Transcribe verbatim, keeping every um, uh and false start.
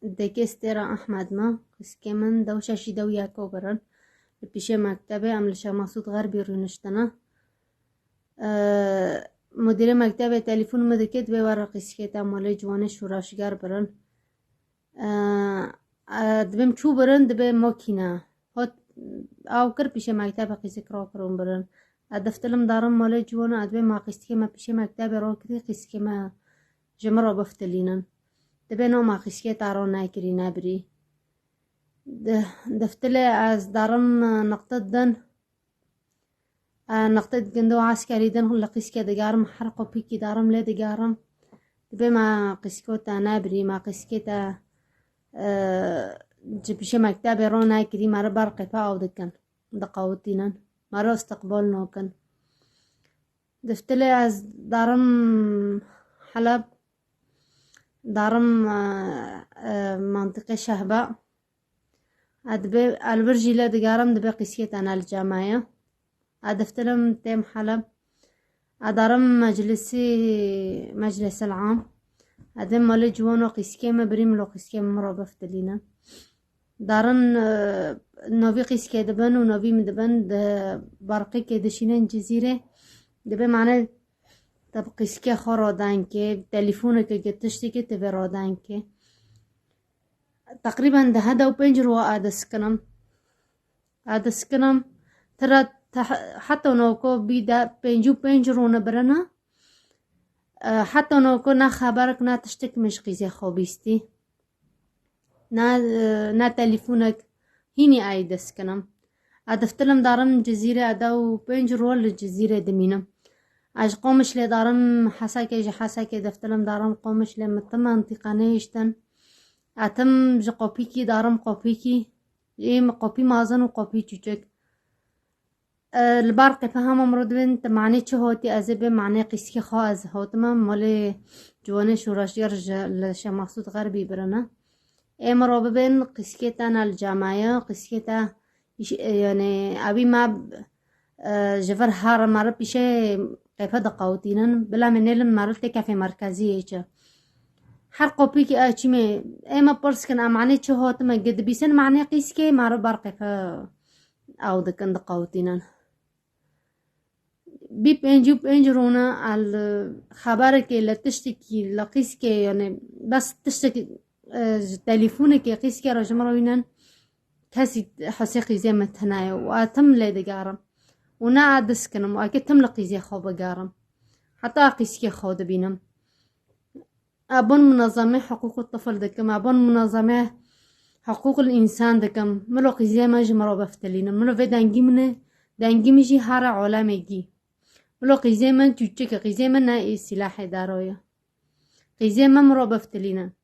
Dekê Stêra Ehmed me, qîskê min dew şeşî dew yeko birin. Li pîşê mektebê em li Şemasûd Xerbî rûniştine. Ee, Mudirê mektebê telefon min dike, dibê were qîskê te malê ciwanê şûreşger birin. Ee, e, dibêm çû birin, dibê makîne. Hot, aw kir pîşê mektebê qîzik rakirin birin. E, diftilim darim malê ciwanê, e, dibê ma qîskê me pîşê mektebê rakirî, qîskê me ji min re biftilînin. Dibê no ma qîskê te ro nekirî, nebirî. Di-, diftilê ez darim, e, niqtit din. E, niqtit gindo eskerî din li qîskê digarim, her qopîkî darim lê digarim. Dibê ma qîsko te nebirî, ma qîskê te, e, ji pîşê mektebê ro nekirî, ma re ber qepe aw dikin, diqawitînin. Ma re istiqbal nakin. Diftilê ez darim Heleb, darim, e, e, mantiqê Şehba. E, dibê elbir jî lê digarim, dibê qîskê te ne li cemaye. E, diftilim têm Heleb. E, darim meclisî, meclisil am. E, dibê malê ciwano qîskê me birî, milo qîskê min ro biftilîne. Darin, e, novî qîskê dibin û novî min dibin, di barqekê dişînin Cizîrê. Dibê mane te bi qîskê xwe rodankê, telefûneke ke tiştekê te vê rodankê. Teqrîben di heda û pênc rû a diskinim. A diskinim. Tira te-, heta noko bî de pêncî û pênc rûne birina. E, heta noko ne xeberek, ne tiştek min ji qîzê xwe bîstî. Ne, e, ne telefûnek, hînî ay diskinim. A diftilim darim Cizîrê, a da û pênc rol li Cizîrê dimînim. A ji Qomişlê darim Hesekê, ji Hesekê diftilim darim Qomişlê, min ti mantîqa nehiştin. A tim ji qopîkî darim qopîkî. Ê min qopî mazin û qopî çûçik. E, li bar qepe hema mirov dibên, te manê çi hotî, ez ê bê manê qîskê xwe ez hotime, malê ciwanê şoreşger ji, li Şemasûd Xerbî birine. Ê mirov bibên, qîskê te ne li cemaye, qîskê te, iş-, e, yani, evî me, e, ji vir here meri pîşê qepe diqawitînin, bila me nêlin meri tê kefê merkeziyê çi. Her qopîkî, e, çîmê, ê me pirs kin, e, manê çi hotime, gi dibîsin manê qîskê, meri bar qepe ew dikin, diqewitînin. Bî pêncî û pênc rûne, el xeberekê li tiştekî, li qîskê, yani bes tiştekî, e, ji telefûnekê qîskê re ji min re wînin, kesî hesê qîzê min tune ye û a tim lê digerim. Û ne a diskinim û eke tim li qîzê xwe bigerim. Heta a qîskê xwe dibînim. A bon munezeme hiqûqû tifl dikim, a bon munezeme hiqûqul însan dikim. Milo qîzê me ji min re biftilînin. Milo vê dengî min e, dengî min jî here alemê gî. Milo qîzê min çûçik e, qîzê min ne ê sîlahê daro ye. Qîzê me min re biftilînin.